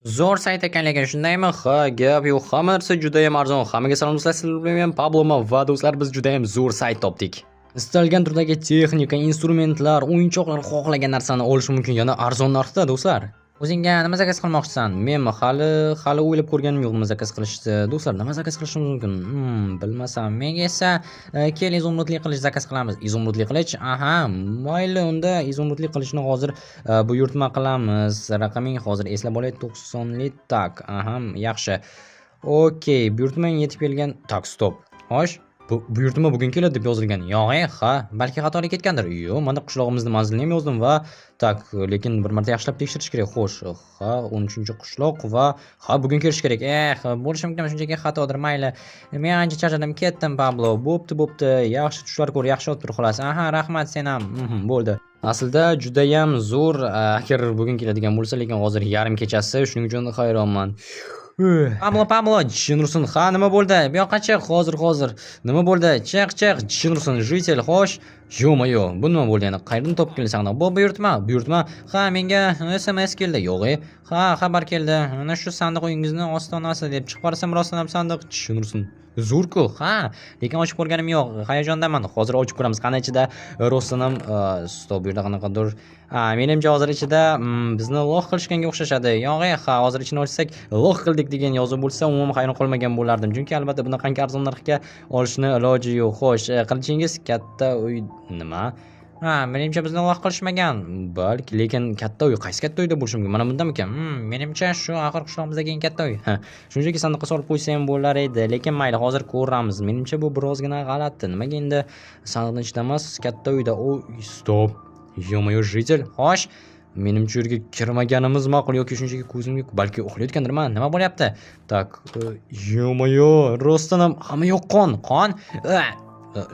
Zo'r sayt ekan lekin, shundaymi? Ha, gap yo'q. Hamma narsa judayam arzon. Hammaga salom, do'stlar, sizlar bilan men Pabloman va do'stlar, biz judayam zo'r sayt topdik. Istalgan turdagi texnika, instrumentlar, o'yinchoqlar, xohlagan narsani olish mumkin yana arzon narxda, do'stlar. O'zingga nima заказ qilmoqchisan? Menmi? Hali o'ylab ko'rganim yo'q nima заказ qilishni. Do'stlar, nima заказ qilishimiz mumkin? Bilmasam. Menga esa kel, изумруд li qilich заказ qilamiz. Изумруд li qilich? Aha, mayli, unda изумруд li qilichni hozir buyurtma qilamiz. Raqaming hozir eslab olay, 90 li. Так, aha, yaxshi. Okey, buyurtmang yetib kelgan. Так, стоп. Xo'sh, bu buyurtma bugun keladi deb yozilgan. Yo'q, ha, balki xatolik ketgandir. Yo'q, mana qishlog'imizni manzilini ham yozdim va так, lekin bir marta yaxshilab tekshirish kerak. Xo'sh, ha, 13-qishloq va ha, bugun kelishi kerak. Eh, bo'lishi mumkin, shunchaki xatodir, mayli. Men ancha charchadim, ketdim, Pablo. Bo'pti, bo'pti. Yaxshi tushlar ko'r, yaxshi yotib tur xolos. Aha, rahmat, sen ham. Bo'ldi. Aslida judayam zo'r, agar bugun keladigan bo'lsa, lekin hozir yarim kechasi, shuning uchun hayronman. Pablo, Pablo, jin ursin. Ha, nima bo'ldi? Bu yoqqa chiq, hozir, hozir. Nima bo'ldi? Chiq, chiq, jin ursin, житель, xo'sh. Ё-моё, bu nima bo'ldi yana? Qayerdan topib kelsan? Bu buyurtma, buyurtma. Ha, menga SMS keldi. Yo'q, e. Ha, xabar keldi. Mana shu sandiq uyingizni ostonasi deb chiqib qarasam, rostdan ham sandiq. Jin ursin. Zo'r-ku, ha. Lekin ochib ko'rganim yo'q. Hayajondaman. Hozir ochib ko'ramiz. Qani ichida rostdan ham, стоп, bu yerda qanaqadir. Ha, menimcha, hozir ichida bizni лох qilishganga o'xshashadi. Yo'q, e, ha, hozir ichini ochsak, лох qildik degan yozuv bo'lsa, umuman hayron qolmagan bo'lardim. Chunki albatta bunaqangi arzon narxga olishni iloji yo'q. Xo'sh, qilichingiz katta uy nima? Ha, menimcha, bizni лох qilishmagan. Balki, lekin katta uy qaysi katta uyda bo'lishi mumkin? Mana bundamikan? Menimcha, shu axir qishlog'imizdagi eng katta uy. Ha, shunchaki sandiqqa solib qo'ysa ham bo'lar edi, lekin mayli, hozir ko'ramiz. Menimcha, bu birozgina g'alati. Nimaga endi sandiqning ichida emas, katta uyda? O, стоп. Ё-моё, житель. Xo'sh, menimcha, u yerga kirmaganimiz ma'qul yoki shunchaki ko'zimga, balki uxlayotgandirman. Nima bo'lyapti? Так, ё-моё, rostdan ham hamma yoq qon, qon.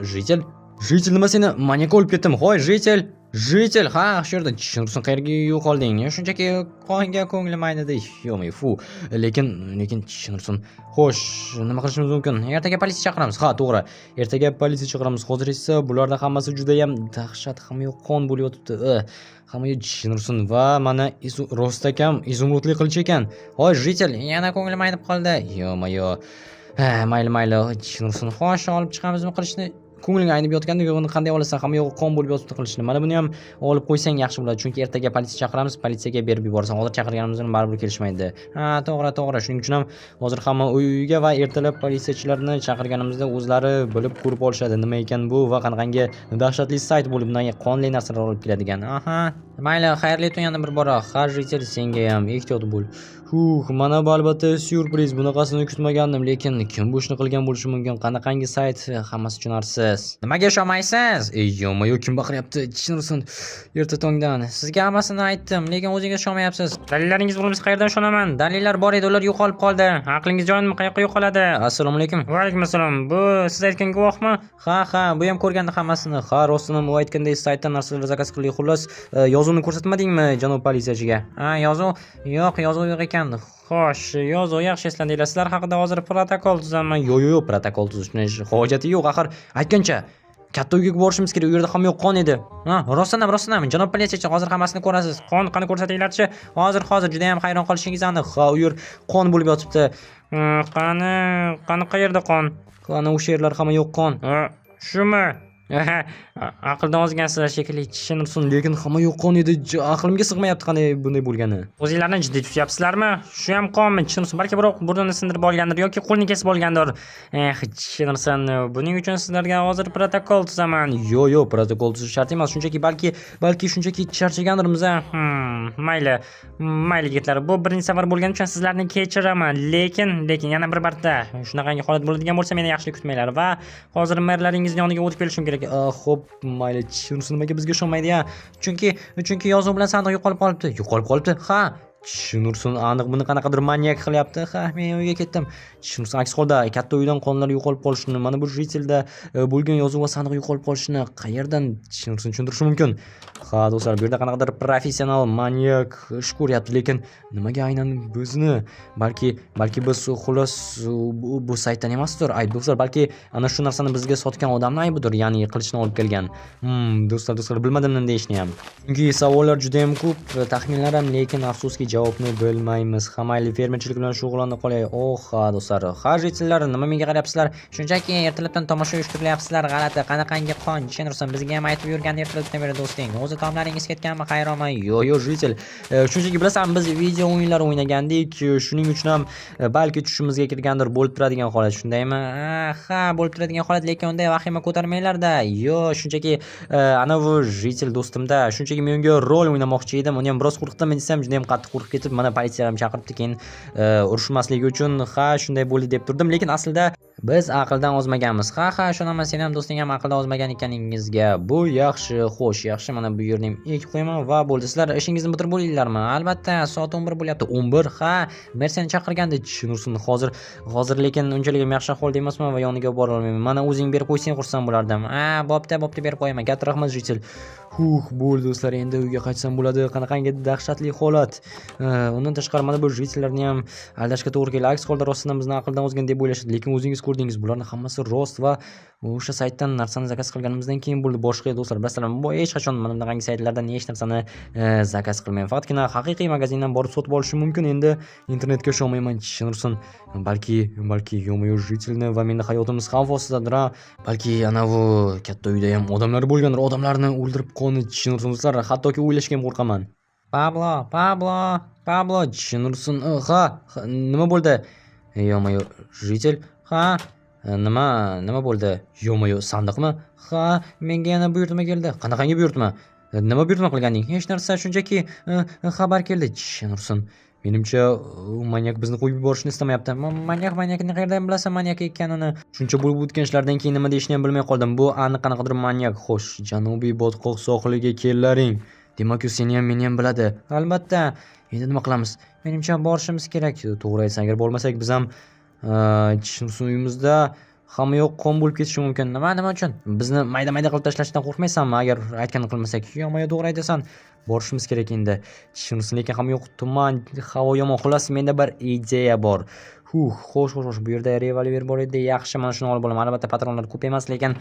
Житель, житель, nima, seni manyak olib ketdimi? Hoy, житель, житель, ha, shu yerda. Jin ursin, qayerga yo'qolding? Shunchaki qonga ko'nglim aynidi. Ё-моё, fu. Lekin jin ursin. Xo'sh, nima qilishimiz mumkin? Ertaga politsiya chaqiramiz. Ha, to'g'ri. Ertaga politsiya chaqiramiz. Hozir esa bularda hammasi judayam dahshat, hamma yoq qon bo'lib yotibdi. Hamma yoq, jin ursin, va mana rostakam изумруд li qilich ekan. Hoy, житель, yana ko'nglim aynib qoldi. Ё-моё. Ha, mayli, mayli, jin ursin. Xo'sh, olib chiqamizmi qilichni? Ko'ngling aynib yotganda uni qanday olasan? Hamma yog'i qon bo'lib yotibdi qilichni. Mana buni ham olib qo'ysang yaxshi bo'ladi. Chunki ertaga politsiya chaqiramiz, politsiyaga berib yuborsan. Hozir chaqirganimizda baribir kelishmaydi. Ha, to'g'ri, to'g'ri. Shuning uchun ham hozir hamma uy uyiga va ertalab politsiyachilarni chaqirganimizda o'zlari bilib ko'rib olishadi nima ekan bu va qanaqangi dahshatli sayt bo'lib, bunday qonli narsalar olib keladigan. Aha. Mayli, xayrli tun yana bir bora. Ha, житель, senga ham ehtiyot bo'l. Huh, mana bu albatta syurpriz. Bunaqasini kutmagandim, lekin kim bu ishni qilgan bo'lishi mumkin? Qanaqangi sayt? Hammasi tushunarsiz. Nimaga ishonmaysiz? Ey, ё-моё, kim baqiryapti? Jin ursin. Erta tongdan. Sizga hammasini aytdim, lekin o'zingiz ishonmayapsiz. Dalillaringiz bo'lmasa, qayerdan ishonaman? Dalillar bor edi, ular yo'qolib qoldi. Aqlingiz joyidami? Qayoqqa yo'qoladi? Assalomu alaykum. Va alaykum assalom. Bu siz aytgan guvohmi? Ha, bu ham ko'rgandi hammasini. Ha, rostdan ham u aytganday saytdan narsalar заказ qildik. Xullas, yozuvni ko'rsatmadingmi janob politsiyachiga? Ha, yozuv yo'q, yozuv yo'q ekan. Xo'sh, yozuv yaxshi, eslandinglar. Sizlar haqida hozir protokol tuzaman. Yo'q, yo'q, yo'q, protokol tuzishni hojati yo'q. Axir aytgancha katta uyga borishimiz kerak. U yerda hamma yoq qon edi. Ha, rostdan ham, rostdan ham, janob politsiyachi, hozir hammasini ko'rasiz. Qon qani, ko'rsatinglarchi. Hozir, hozir, juda ham hayron qolishingiz aniq. Ha, u yer qon bo'lib yotibdi. Qani, qani, qayerda qon? Ana o'sha yerlar hamma yoq qon. Ha, shumi? Aqldan ozgansizlar shekilli. Jin ursin, lekin hamma yoq qon edi. Aqlimga sig'mayapti qanday bunday bo'lgani. O'zinglarni jiddiy tutyapsizlarmi? Shu ham qonmi? Jin ursin, balki birov burnini sindirib olgandir yoki qo'lini kesib olgandir. Eh, jin ursin, buning uchun sizlarga hozir protokol tuzaman. Yo'q, yo'q, protokol tuzish shart emas. Shunchaki balki shunchaki charchagandirmiz a. Mayli, mayli, yigitlar. Bu birinchi safar bo'lgani uchun sizlarni kechiraman, lekin yana bir marta shunaqangi holat bo'ladigan bo'lsa, meni yaxshilik kutmanglar va hozir merlaringizni yoniga o'tib kelishim kerak. Xo'p, mayli, jin ursin, nimaga bizga ishonmaydi ya? Chunki yozuv bilan sandiq yo'qolib qolibdi. Yo'qolib qolibdi? Ha. Jin ursin, aniq buni qanaqadir manyak qilyapti. Ha, men uyga ketdim. Jin ursin, aks holda katta uydan qonlar yo'qolib qolishini, mana bu житель da bo'lgan yozuv va sandiq yo'qolib qolishini qayerdan, jin ursin, tushuntirishi mumkin? Ha, do'stlar, bu yerda qanaqadir professional manyak ish ko'ryapti, lekin nimaga aynan bizni? Balki biz xullas bu saytdan emasdir. Ay, do'stlar, balki ana shu narsani bizga sotgan odamning aybidir, ya'ni qilichni olib kelgan. Do'stlar, do'stlar, bilmadim nima deyishni ham. Chunki savollar juda ham ko'p, taxminlar ham, lekin afsuski Javobni bilmaymiz. Ha, mayli, fermerchilik bilan shug'ullanib qolay. Oh, ha, do'stlar. Ha, житель lar, nima menga qarayapsizlar? Shunchaki ertalabdan tomosha uyushtirilyapsizlar, g'alati. Qanaqangi qon? Chin bizga ham aytib yurgan ertalabdan beri do'sting. O'zi tomlaringiz ketganmi, hayronman. Yo, yo, житель. Shunchaki bilasan, biz video o'yinlar o'ynagandik. Shuning uchun ham balki tushimizga kirgandir, bo'lib turadigan holat, shundaymi? Ha, bo'lib turadigan holat, lekin unday vahima ko'tarmanglar-da. Yo, shunchaki anavi житель do'stimda, shunchaki men unga rol o'ynamoqchi edim. Uni ham biroz qo'rqitdim desam, juda ham qattiq qo'rqib ketib, mana politsiya ham chaqiribdi keyin urushmasligi uchun. Ha, shunday bo'ldi deb turdim, lekin aslida biz aqldan ozmaganmiz. Ha, ishonaman, sen ham do'sting ham aqldan ozmagan ekaningizga. Bu yaxshi, xo'sh, yaxshi, mana bu yerni ham ekib qo'yaman va bo'ldi. Sizlar ishingizni bitirib bo'linglarmi? Albatta, soat 11 bo'lyapti. 11, ha, mer seni chaqirgandi. Chin hozir, hozir lekin unchalik ham yaxshi ahvolda emasman va yoniga bora olmayman. Mana o'zing berib qo'ysang xursand bo'lardim. Ha, bo'pti, bo'pti, berib qo'yaman. Katta rahmat, житель. Huh, bo'ldi, do'stlar, endi uyga qaytsam bo'ladi. Qanaqangi dahshatli holat. Undan tashqari mana bu житель larni ham aldashga to'g'ri keldi. Aks holda rostdan bizni aqldan ozgan deb o'ylashadi. Lekin o'zingiz ko'rdingiz, bularni hammasi rost va o'sha saytdan narsani заказ qilganimizdan keyin bo'ldi. Boshqa, do'stlar, bilasizlarmi, bu hech qachon mana bunaqangi saytlardan hech narsani заказ qilmayman. Faqatgina haqiqiy magazindan borib sotib olishim mumkin. Endi internetga ishonmayman. Chin ursin. Balki ё-моё, житель ni va meni hayotimiz xavf ostidadir, a? Balki anavi katta uyda ham odamlar bo'lgandir. Odamlarni o'ldirib qoni chin ursin, do'stlar, hattoki o'ylashga ham qo'rqaman. Pablo, Pablo, Pablo. Chin ursin. Ha, nima bo'ldi? Ё-моё, житель. Ha, Nima bo'ldi? Ё-моё, sandiqmi? Ha, menga yana buyurtma keldi. Qanaqangi buyurtma? Nima buyurtma qilganding? Hech narsa, shunchaki xabar keldi. Chin ursin. Menimcha, u manyak bizni qo'yib yuborishni istamayapti. Manyak, manyakni qayerdan bilasan manyak ekanini? Shuncha bo'lib o'tgan ishlardan keyin nima deyishni ham bilmay qoldim. Bu aniq qanaqadir manyak. Xo'sh, Janubiy botqoq sohiliga kellaring. Demak, u seni ham, meni ham biladi. Albatta. Endi nima qilamiz? Menimcha, borishimiz kerak. To'g'ri aytsan, agar bormasak biz ham chin uyimizda hamma yoq qon bo'lib ketishi mumkin. Nima uchun? Bizni mayda-mayda qilib tashlashdan qo'rqmaysanmi, agar aytganini qilmasak? Ё-моё, to'g'ri aytasan. Borishimiz kerak endi. Chin lekin hamma yoq tuman, havo yomon. Xullas, menda bir ideya bor. Huh, xo'sh, xo'sh, xo'sh, bu yerda revolver bor edi. Yaxshi, mana shuni olib olaman. Albatta, patronlar ko'p emas, lekin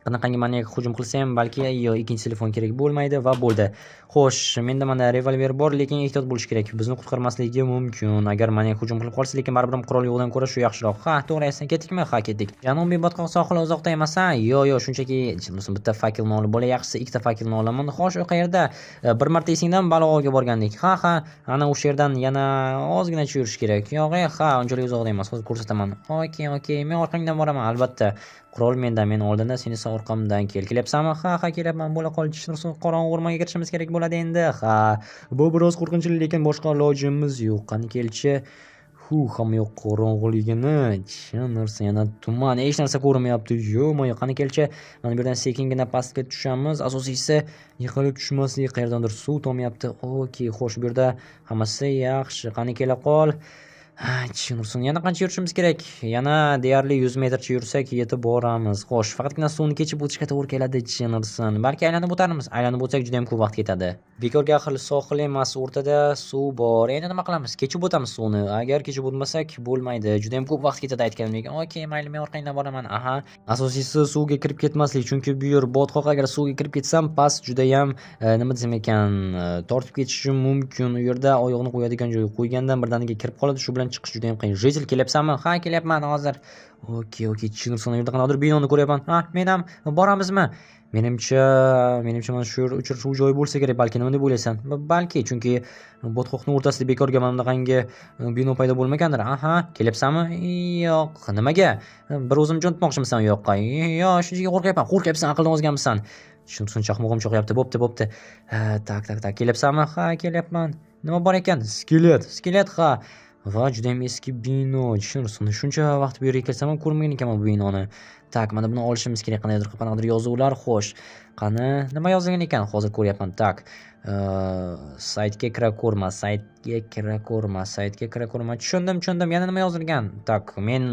qanaqangi manyak hujum qilsa ham, balki yo ikkinchi telefon kerak bo'lmaydi va bo'ldi. Xo'sh, menda mana revolver bor, lekin ehtiyot bo'lish kerak. Bizni qutqarmasligi mumkin. Agar manyak hujum qilib qolsa, lekin baribir ham qurol yo'qdan ko'ra shu yaxshiroq. Ha, to'g'ri aytsan, ketdikmi? Ha, ketdik. Janubiy botqoq sohili uzoqda emas, ha? Yo, yo, shunchaki bitta факел ni olib bo'lay, yaxshisi ikkita факел ni olaman. Xo'sh, u qayerda? Bir marta esingdami baliq oviga borgandik? Ha, ana o'sha yerdan yana ozginacha yurish kerak. Yo'q, ha, unchalik uzoqda emas. Hozir ko'rsataman. Okey, okey, men orqangdan boraman, albatta. Qurol menda, men oldinda, sen esa orqamdan kel. Kelyapsanmi? Ha, kelyapman. Bo'la qol, qorong'u o'rmonga kirishimiz kerak bo'ladi endi. Ha, bu biroz qo'rqinchli, lekin boshqa ilojimiz yo'q. Qani kelchi. Hu, hamma yoq qorong'uligini, chin narsa, yana tuman, hech narsa ko'rinmayapti. Ё-моё, qani kelchi. Mana bu yerdan sekingina pastga tushamiz. Asosiysi yiqilib tushmaslik, qayerdandir suv tomyapti. Okey, xo'sh, bu yerda hammasi yaxshi. Qani kela qol. Ha, chin ursin, yana qancha yurishimiz kerak? Yana deyarli 100 metrcha yursak yetib boramiz. Xo'sh, faqatgina suvni kechib o'tishga to'g'ri keladi, chin ursin. Balki aylanib o'tarmiz. Aylanib o'tsak juda ham ko'p vaqt ketadi. Bekorga axir sohil emas, o'rtada suv bor. Endi nima qilamiz? Kechib o'tamiz suvni. Agar kechib o'tmasak bo'lmaydi. Juda ham ko'p vaqt ketadi aytganimdek. Okey, mayli, men orqangdan boraman. Aha. Asosiysi suvga kirib ketmaslik, chunki bu yer botqoq. Agar suvga kirib ketsam, past judayam nima desam ekan, tortib ketishi mumkin. U yerda oyog'ini qo'yadigan joy qo'ygandan birdaniga kirib qoladi. Shu bilan chiqish juda ham qiyin. Житель, kelyapsanmi? Ha, kelyapman hozir. Okey, chin ursin, u yerda qanaqadir binoni ko'ryapman. Ha, men ham boramizmi? Menimcha mana shu yer uchrashuv joyi bo'lsa kerak, balki nima deb o'ylaysan? Balki, chunki botqoqning o'rtasida bekorga mana bunaqangi bino paydo bo'lmagandir. Aha, kelyapsanmi? Yo'q. Nimaga? Bir o'zim jo'natmoqchimisan u yoqqa? Yo'q, shunchaki qo'rqyapman. Qo'rqyapsan, aqldan ozganmisan? Chin ursin, chaqmog'im cho'qyapti. Bo'pti, bo'pti. Так, так, так. Kelyapsanmi? Ha, kelyapman. Nima bor ekan? Skelet. Skelet, ha. Va juda ham eski bino. Chin ursin, shuncha vaqt bu yerga kelsam ham ko'rmagan ekanman bu binoni. Так, mana buni olishimiz kerak qandaydir qanaqadir yozuvlar. Xo'sh, qani nima yozilgan ekan? Hozir ko'ryapman. Так, saytga kira ko'rma, saytga kira ko'rma, saytga kira ko'rma. Tushundim, tushundim. Yana nima yozilgan? Так, men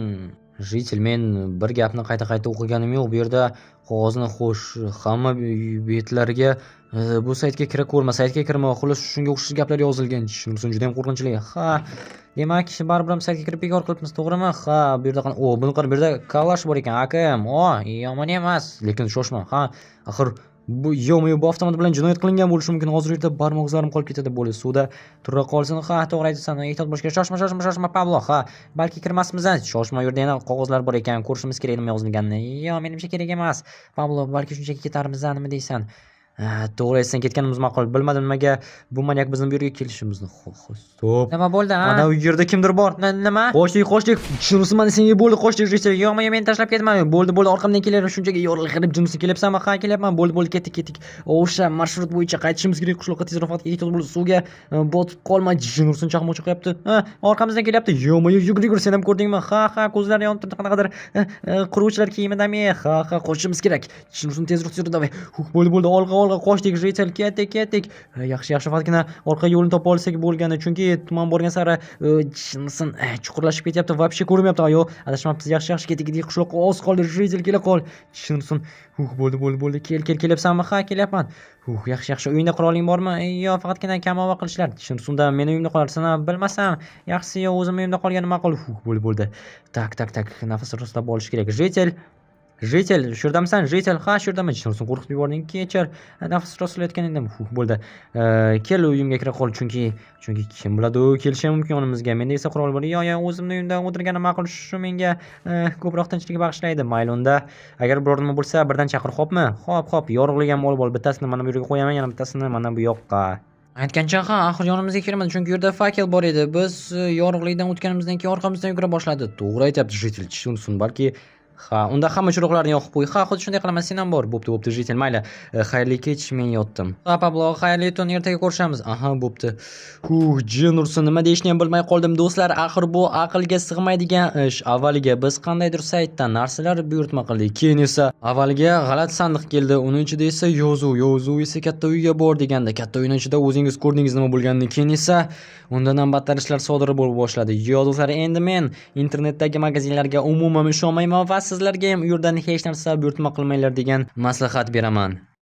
житель, men bir gapni qayta-qayta o'qiganim yo'q. Bu yerda qog'ozni xo'sh, hamma betlariga bu saytga kira ko'rma, saytga kirma, xullas shunga o'xshash gaplar yozilgan. Chin ursin, juda ham qo'rqinchli. Ha, demak, baribir ham saytga kirib bekor qilibmiz, to'g'rimi? Ha, bu yerda o, buni qara, bu yerda kalash bor ekan, AKM. O, yomon emas. Lekin shoshma. Ha, axir Bu yo'q, bu avtomat bilan jinoyat qilingan bo'lishi mumkin. Hozir yerda barmoq izlarim qolib ketadi. Bo'ldi, suvda tura qolsin. Ha, to'g'ri aytasan. Ehtiyot bo'lish kerak. Shoshma, shoshma, shoshma, Pablo. Ha, balki kirmasmiz. Shoshma, u yerda yana qog'ozlar bor ekan. Ko'rishimiz kerak nima yozilganini. Yo'q, menimcha kerak emas. Pablo, balki shunchaki ketarmiz, nima deysan? Ha, to'g'ri aytsan, ketganimiz ma'qul. Bilmadim nimaga bu manyak bizni bu yerga kelishimizni. Стоп. Nima bo'ldi, ha? Ana u yerda kimdir bor. Nima? Qochdik, qochdik. Jin ursin mani senga, bo'ldi, qochdik, житель. Yo'qmi, meni tashlab ketma. Bo'ldi, bo'ldi, orqamdan kelyapti. Shunchaki yorilib jin ursin, kelyapsanmi? Ha, kelyapman. Bo'ldi, bo'ldi, ketdik, ketdik. O'sha marshrut bo'yicha qaytishimiz kerak qishloqqa tezroq, faqat ehtiyot bo'l, suvga botib qolma. Jin ursin, chaqmoq chaqyapti. Ha, orqamizdan kelyapti. Yo'q, yugur, yugur, sen ham ko'rdingmi? Ha, ko'zlari yonib turdi, qanaqadir quruvchilar kiyimidami? Ha, qochishimiz kerak. Jin ursin, tezroq, tezroq, давай. Bo'ldi, bo'ldi, olg'a, olg'a, qochdik, житель, ketdik, ketdik. Yaxshi, yaxshi, faqatgina orqa yo'lni topa olsak bo'lgani, chunki tuman borgan sari jin ursin, chuqurlashib ketyapti, вообще ko'rinmayapti. Yo'q, adashmabmiz, yaxshi, yaxshi, ketdik, ketdik, qishloqqa oz qoldi, житель, kela qol. Jin ursin. Bo'ldi, bo'ldi, bo'ldi, kel, kel, Kelyapsanmi? Ha, kelyapman. Yaxshi, yaxshi, uyingda quroling bormi? Yo'q, faqatgina kamova qilichlar. Jin ursin, unda meni uyimda qolarsan, Bilmasam, yaxshisi yo'q, o'zimni uyimda qolganim ma'qul. Bo'ldi, bo'ldi. Так, так, так, nafas rostlab olish kerak. Житель, житель, shu yerdamisan? Житель, ha, shu yerdaman. Jin ursin, qo'rqitib yubording, kechir. Nafas rostlayotgan edim. Bo'ldi. Kel, uyimga kira qol, chunki kim biladi, u kelishi ham mumkin yonimizga. Menda esa qurol bor. Yo'q, yo'q, o'zimni uyimda o'tirganim ma'qul. Shu menga ko'proq tinchlik bag'ishlaydi. Mayli unda. Agar biror nima bo'lsa, birdan chaqir, xo'pmi? Xo'p, xo'p, yorug'lik ham olib ol. Bittasini mana bu yerga qo'yaman, yana bittasini mana bu yoqqa. Aytgancha, ha, axir yonimizga kelmadi, chunki u yerda fakel bor edi. Biz yorug'likdan o'tganimizdan keyin orqamizdan yugura boshladi. To'g'ri aytyapti, житель, jin ursin, balki. Ha, unda hamma chiroqlarni yoqib qo'y. Ha, xuddi shunday qilaman, sen ham bor. Bo'pti, bo'pti, житель, mayli. Xayrli kech, men yotdim. Ha, Pablo, xayrli tun, ertaga ko'rishamiz. Aha, bo'pti. Jin ursin, nima deyishni ham bilmay qoldim, do'stlar. Axir bu aqlga sig'maydigan ish. Avvaliga biz qandaydir saytdan narsalar buyurtma qildik. Keyin esa avvaliga g'alati sandiq keldi. Uni ichida esa yozuv, yozuv esa katta uyga bor deganda, katta uyning ichida o'zingiz ko'rdingiz nima bo'lganini. Keyin esa undan ham battar ishlar sodir bo'la boshladi. Yo, do'stlar, endi men internetdagi magazinlarga umuman ishonmayman va sizlarga ham u yerdan hech narsa buyurtma qilmanglar degan maslahat beraman.